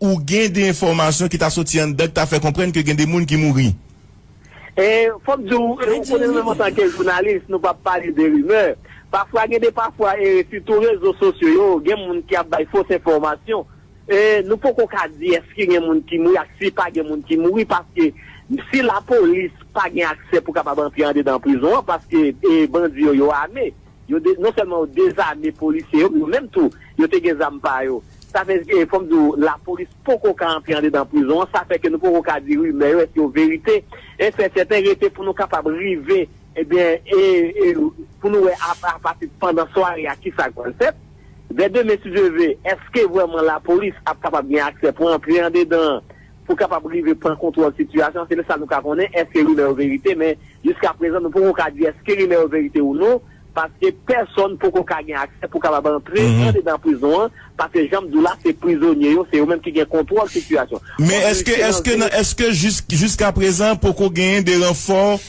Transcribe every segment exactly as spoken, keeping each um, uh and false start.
ou gen de enfòmasyon ki ta soti anndan ki ta fè konprann ke gen de moun ki mouri? E, fò m di w, e, ou konnen nou menm antanke jounalis, nou p ap pale de rimè. Pafwa, gen de pafwa, e, sitou rezo sosyo yo, gen moun ki ap bay fos enfòmasyon. E, nou poko ka di èske gen moun ki mouri ak si pa gen moun ki mouri, paske si lapolis pa gen aksè pou kapab antre andedan prizon an, paske, e, bandi yo, yo ame. Yo de, non sèlman yo dezame polisye yo, men yo menm tou, yo te gen zam pa yo. Sa fè, e, fò m di w, lapolis poko ka antre andedan prizon an. Sa fè ke nou poko ka di rimè yo, èske yo verite. E fè sèten rete pou nou kapab rive, ebyen, e, e, pou nou wè a, apati pandan sware a, kisa k pral fèt. Dè demen, si Dye vle, èske vrèman lapolis ap kapab gen aksè pou antre andedan an, pou kapab rive pran kontwòl sitiyasyon an? Se sa nou ka konnen, èske rimè yo verite, men jiska prezan, nou poko ka di èske rimè yo verite ou non, paske pèsonn poko ka gen aksè pou kapab antre andedan prizon an, paske jan m di w la, se prizonye yo, se yo menm ki gen kontwòl sitiyasyon. Men èske, èske, nan, èske jis, jiska prezan, poko genyen de ranfò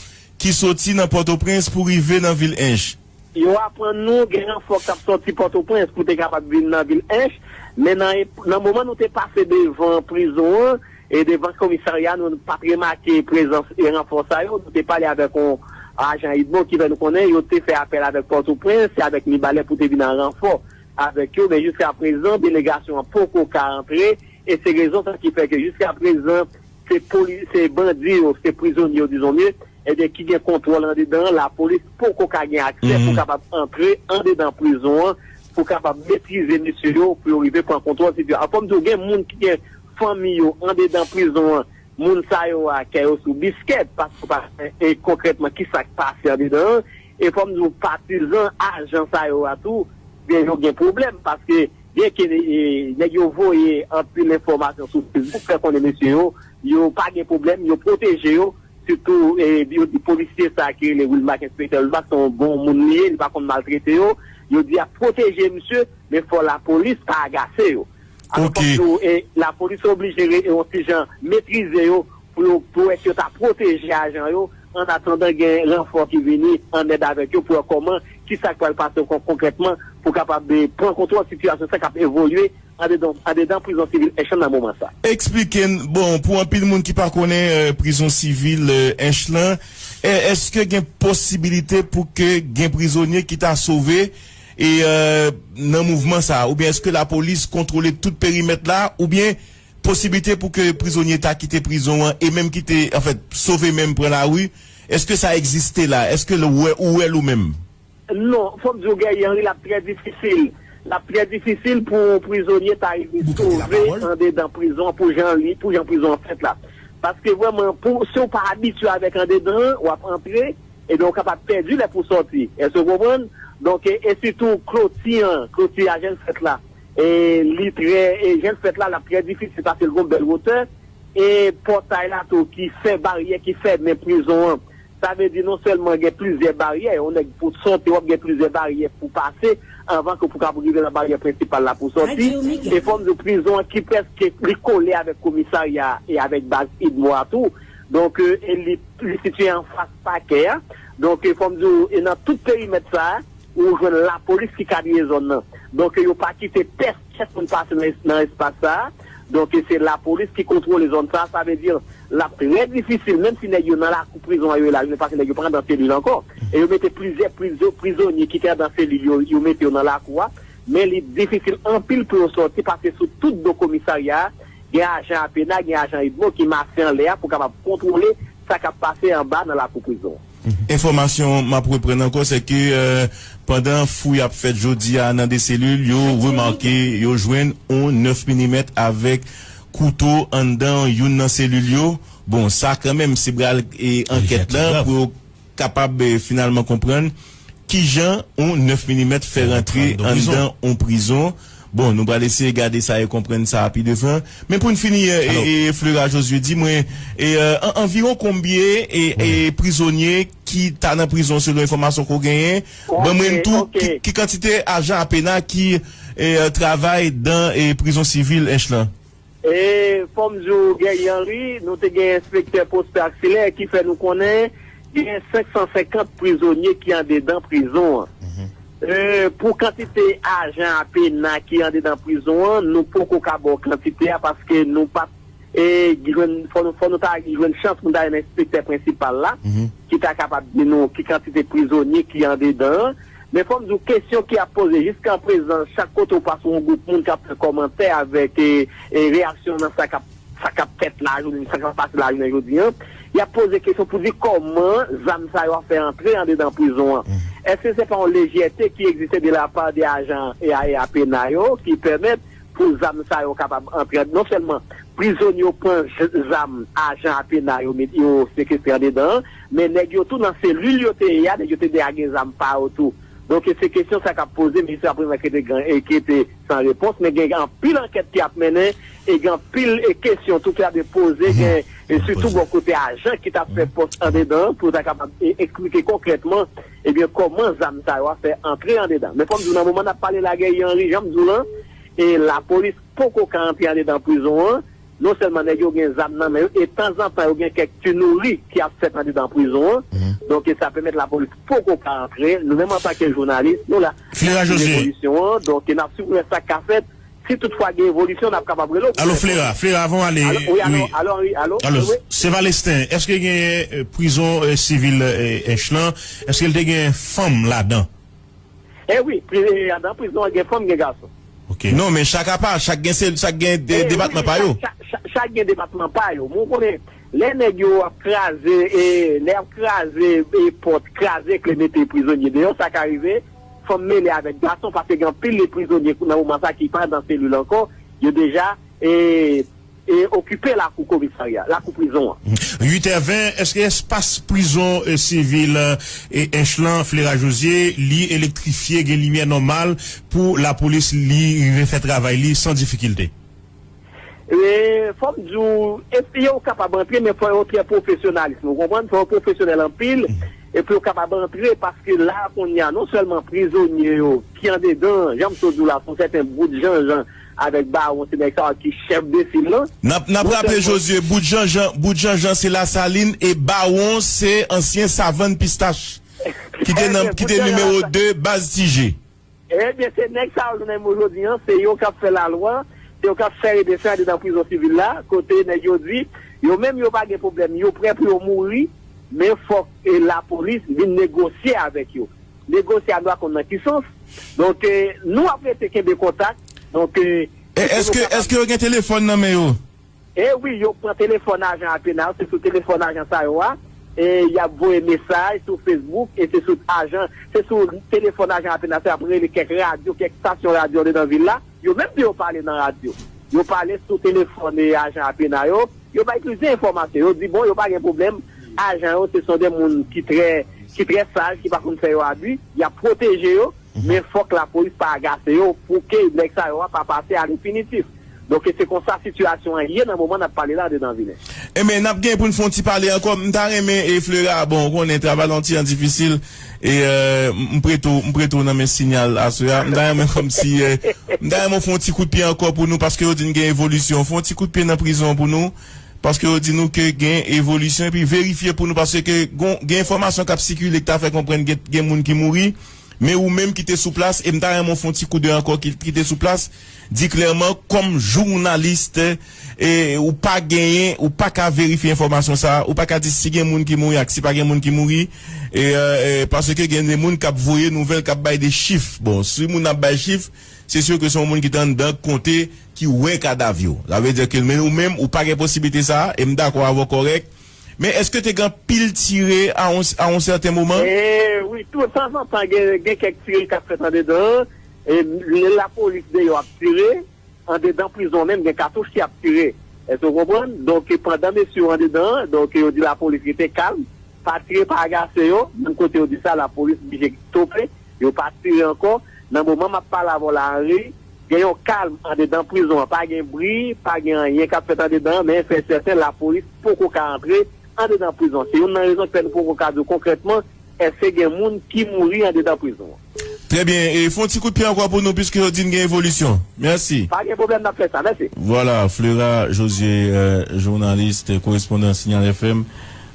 ki soti nan Pòtoprens pou rive nan vil Ench? Yo aprann nou gen ranfò k t ap soti Pòtoprens pou te kapab vin nan vil Ench, men nan, nan moman nou te pase devan prizon an, e devan komisarya, nou pa t remake prezans e ranfò sa yo. Nou te pale avèk yon ajan idmo ki fè nou konnen yo te fè apèl avèk Pòtoprens, se avèk Mibalè pou te vin an ranfò avèk yo, men jiska prezan, delegasyon an poko ka antre, e se rezon sa ki fè ke jiska prezan, se poli-, se bandi yo, se prizonye yo, dizon mye, ebyen, ki gen kontwòl andedan an, lapolis poko ka gen aksè pou kapab antre andedan prizon an, pou kapab metrize mesye yo, pou yo rive pran kontwòl sitiyasyon an. Fò m di w, gen moun ki gen fanmi yo andedan prizon an, moun sa yo a, kè yo sou biskèt, paske yo pa konnen, e, konkrètman kisa k pase andedan an. E fò m di w, patizan ajan sa yo a tou, byen yo gen pwoblèm, paske byenke, e, nèg yo voye anpil enfòmasyon sou Facebook, fè konnen mesye yo, yo pa gen pwoblèm, yo pwoteje yo, sitou, e, yo di polisye sa ki rele Wilmax, enspektè Wilmax, se yon bon moun li ye, li pa konn maltrete yo, yo di y ap pwoteje misye, men fò lapolis pa agase yo. Alò, fòk yo, e, lapolis oblije re-, yon ti jan metrize yo pou yo, pou wè si yo ta pwoteje ajan yo, an atandan gen ranfò ki vini an èd avèk yo pou wè kòman, kisa k pral pase kon-, konkrètman pou kapab, e, pran kontwòl sitiyasyon sa k ap evolye andedan, andedan prizon sivil Ench lan nan moman sa. Eksplike n, bon, pou anpil moun ki pa konnen, e, prizon sivil, e, Ench lan, e, èske gen posibilite pou ke gen prizonye ki ta sove, e, e, nan mouvman sa, oubyen èske lapolis kontwole tout perimèt la, oubyen posiblite pou ke prizonye ta kite prizon an e menm kite, anfèt, sove menm pran lari? Èske sa egziste la? Èske l, ou wè, ou wè l ou menm? Non, fò m di w, Guerrier Henry, l ap trè difisil. L ap trè difisil pou yon prizonye ta rive sove andedan prizon an pou jan li, pou jan prizon an fèt la. Paske vrèman, pou, si w pa abitye avèk andedan an, w ap antre, ebyen, w kapab pèdi lè pou w sòti. Èske w konprann? Donk, e, e sitou kloti an, kloti a jan l fèt la. E li trè, e jan l fèt la, l ap trè difisil paske l gon bèl wotè. E pòtay la tou ki fè baryè, ki fèmen prizon an. Sa vle di non sèlman gen plizyè baryè, yon nèg pou sòti, w ap gen plizyè baryè pou pase anvan ke pou kapab rive nan baryè prensipal la pou sòti. E fò m di w, prizon an ki prèske li kole avèk komisarya e avèk baz idmo a tou. Donk, e, e li, li sitiye anfas pakè a. Donk, e fò m di w, e nan tout perimèt sa a, ou jwenn lapolis ki kadre zòn nan. Donk, yo pa kite pèsonn pase nan, nan espas sa a. Donk, se lapolis ki kontwole zòn sa a. Sa vle di, l ap trè difisil, menm si nèg yo nan lakou prizon an yo ye la, yo paske nèg yo pa andan selil ankò. E yo mete plizyè prizo-, prizonye ki te andan selil yo, yo mete yo nan lakou a. Men li difisil anpil pou yo sòti, paske sou tout do komisarya a, gen ajan apena, gen ajan idmo ki mache anlè a pou kapab kontwole sa k ap pase anba nan lakou prizon an. Enfòmasyon m ap reprann ankò, se ke, e, pandan fouy ap fèt jodi a nan de selil, yo remake, yo jwenn yon nèf milimèt avèk kouto anndan youn nan selil yo. Bon, sa kanmenm, se pral, e, ankèt la pou yo kapab, e, finalman konprann kijan yon nèf milimèt fè rantre anndan yon prizon. Bon, nou pral eseye gade sa e konprann sa pi devan. Men pou n fini, e, e, e, Flera Josué, di mwen, e, e, an-, anviwon konbyen, e, e, prizonye ki ta nan prizon selon enfòmasyon ke w genyen? Ban mwen tou ki, ki kantite ajan apena ki, e, e, travay dan, e, prizon sivil Ench lan? E, fò m di w, Guerrier Henry, nou te gen enspektè Prosper Axilè ki fè nou konnen gen senk san senkant prizonye ki andedan prizon an. E, pou kantite ajan APENA ki andedan prizon an, nou poko ka ba w kantite a paske nou pa t, e, jwenn, fò nou, fò nou ta jwenn chans pou nou ta jwenn enspektè prensipal la, ki ta kapab di nou ki kantite prizonye ki andedan an. Men fò m di w, kesyon ki ap poze jiskaprezan, chak kote w pase, yon gwoup moun k ap fè kòmantè avèk, e, e, reyaksyon nan sa k ap sa k ap fèt lajounen, sa k ap pase lajounen jodi an, y ap poze kesyon pou di kòman zam sa yo ap fè antre andedan prizon an. Èske se pa yon lejète ki egziste de la pa de ajan e a e a pena yo ki pèmèt pou zam sa yo kapab antre? Non sèlman prizonye yo pran z- zam ajan a pena yo met yo sekestre andedan an, men nèg yo tou nan selil yo te ye a, nèg yo te deja gen zam pa yo tou. Donk se kesyon sa k ap poze, men jiskaprezan ki te gen, e ki te san repons, men gen anpil ankèt ki ap mennen, e gen anpil, e, kesyon tou ki ap poze, gen, e, sitou bò kote ajan ki t ap fè pòs andedan an, pou yo ta kapab, e, eksplike konkrètman, ebyen, kòman zam sa yo ap fè antre andedan. Men fò m di w, nan moman n ap pale la, Guerrier Henry, jan m di w lan, e, lapolis poko ka antre andedan prizon an, non sèlman nèg yo gen zam nan men yo, e tanzantan yo gen kèk ti nouri ki ap fèt andedan prizon an. Donk, e sa pèmèt lapolis poko ka antre. Nou menm, antanke jounalis, nou la, n ap swiv evolisyon an. Donk, e n ap swiv wè sa k ka fèt. Si toutfwa gen evolisyon, n ap kapab rele w pou fè konnen. Alo, Flera, Flera, avan w ale, alo, wi, alo, wi. Alo, wi, alo, alo, wi. Sevalestin, èske genyen, e, prizon, e, sivil, e, Ench lan? Èske l te gen fanm ladan? E wi, pri- e, andan prizon an gen fanm, gen gason. Ok. Non, men chak apa, chak gen sel, chak gen de- E, depatman wi, pa yo. Chak, chak, chak, chak gen depatman pa yo. Men w konnen, lè nèg yo ap kraze, e, lè y ap kraze, e, pòt, kraze kle, mete prizonye deyò, sa ka rive, fanm mele avèk gason, paske gen anpil de prizonye nan moman sa ki pa nan selil ankò, yo deja, e, e okipe lakou komisarya, lakou prizon an. Uit è ven, èske espas prizon, e, sivil, e, Ench lan, Flera Josué, li elektrifye, gen limyè nòmal pou lapolis li rive fè travay li san difikilte? E, fò m di w, e, yo kapab antre, men fò yo trè pwofesyonalis, ou konprann? Fò yo pwofesyonèl anpil, epi yo kapab antre, paske la, kounye a, non sèlman prizonye yo ki andedan, jan m sot di w la, se yon sèten Bout Janjan avèk Bawon, se nèg sa yo ki chèf de fil lan. N ap, n ap raple, Josué, Bout Janjan, Bout Janjan se Lasalin e Bawon se ansyen Savann Pistach ki te nan, ki te nimewo de baz Ti Je. Ebyen, se nèg sa yo jounen jodi an, se yo k ap fè lalwa, se yo k ap fè e desann andedan prizon sivil la, kote nèg yo di, yo menm yo pa gen pwoblèm, yo prè pou yo mouri, men fòk, e, lapolis vin negosye avèk yo. Negosye a nou pa konn nan ki sans. Donk, e, nou ap rete kenbe kontak. Donk, e, e, èske, èske yo gen telefòn nan men yo? E wi, yo pran telefòn ajan a pena yo, se sou telefòn ajan sa yo a, e y ap voye mesaj sou Facebook, e se sou ajan, se sou telefòn ajan a pena sa yo ap rele kèk radyo, kèk estasyon radyo andedan vil la, yo menm tou yo pale nan radyo. Yo pale sou telefòn, e, ajan a pena yo, yo bay plizyè enfòmasyon, yo di bon, yo pa gen pwoblèm, ajan yo se son de moun ki trè, ki trè saj, ki pa konn fè yo abi, y ap pwoteje yo, men fòk lapolis pa agase yo pou ke nèg sa yo a pa pase a lenfinitif. Donk, se konsa sitiyasyon an ye nan moman n ap pale la andedan vil la. Enben, n ap gen pou n fè yon ti pale ankò. M ta renmen, e, Flera, bon, ou konnen travay la yon ti jan difisil. E, e, m, m prete w, m prete w nan men Sinyal aswè a. M ta renmen kòmsi, e, m ta renmen w fè yon ti kout pye ankò pou nou, paske yo di n gen evolisyon. Fè yon ti kout pye nan prizon pou nou, paske yo di nou ke gen evolisyon, epi verifye pou nou, paske gon, gen enfòmasyon k ap sikile k ta fè konprann gen, gen moun ki mouri. Men ou menm ki te sou plas, e m ta renmen w fè yon ti koudèy ankò ki, ki te sou plas, di klèman, kòm jounalis, e, ou pa genyen, ou pa ka verifye enfòmasyon sa a, ou pa ka di si gen moun ki mouri ak si pa gen moun ki mouri, e, e, e, paske gen de moun k ap voye nouvèl, k ap bay de chif. Bon, si moun ap bay chif, se si ke se yon moun ki te anndan konte, ki wè kadav yo. Sa vle di ke, men ou menm, ou pa gen posiblite sa a, e m dakò avè w kòrèk, men èske te gen anpil tire a yon, a yon sèten moman? E wi, tou tanzantan gen, gen kèk tire k ap fèt andedan. E lè lapolis deyò ap tire, andedan prizon menm gen katouch ki ap tire. Èske w konprann? Donk, pandan mesye yo andedan, donk, yo di lapolis rete kalm, pa tire, pa agase yo. Menm kote yo di sa, lapolis blije stope, yo pa tire ankò. Nan moman m ap pale avè w la, Henry, gen yon kalm andedan prizon an. Pa gen bri, pa gen anyen k ap fèt andedan an, men fè sèten lapolis poko ka antre andedan prizon an. Se youn nan rezon ki fè nou poko ka di w konkrètman èske gen moun ki mouri andedan prizon an. Trè byen. E fè yon ti kout pye ankò pou nou, piske yo di n gen evolisyon. Mèsi. Pa gen pwoblèm, n ap fè sa. Mèsi. Vwala, Flera Josué, euh, jounalis, korespondan Signal F M.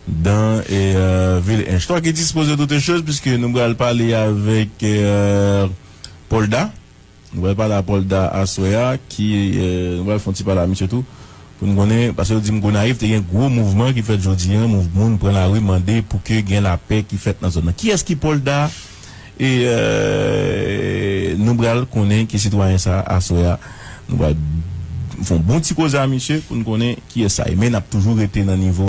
dan e, euh, vil Ench. Twa ki dispoze de toutes choses, puisque nou pral pale avèk, euh, Polda. Nou pral pale a Polda aswè a, ki, euh, nou pral fè yon ti pale a misye tou, pou n konnen, paske yo di m Gonayiv te gen gwo mouvman ki fèt jodi a, mouv-, moun pran lari mande pou ke gen lapè ki fèt nan zòn nan. Kiyès ki Polda? E, euh, nou pral konnen ki sitwayen sa a aswè a. Nou pral fè yon bon ti koze a misye pou n konnen kiyès sa ye. Men n ap toujou rete nan nivo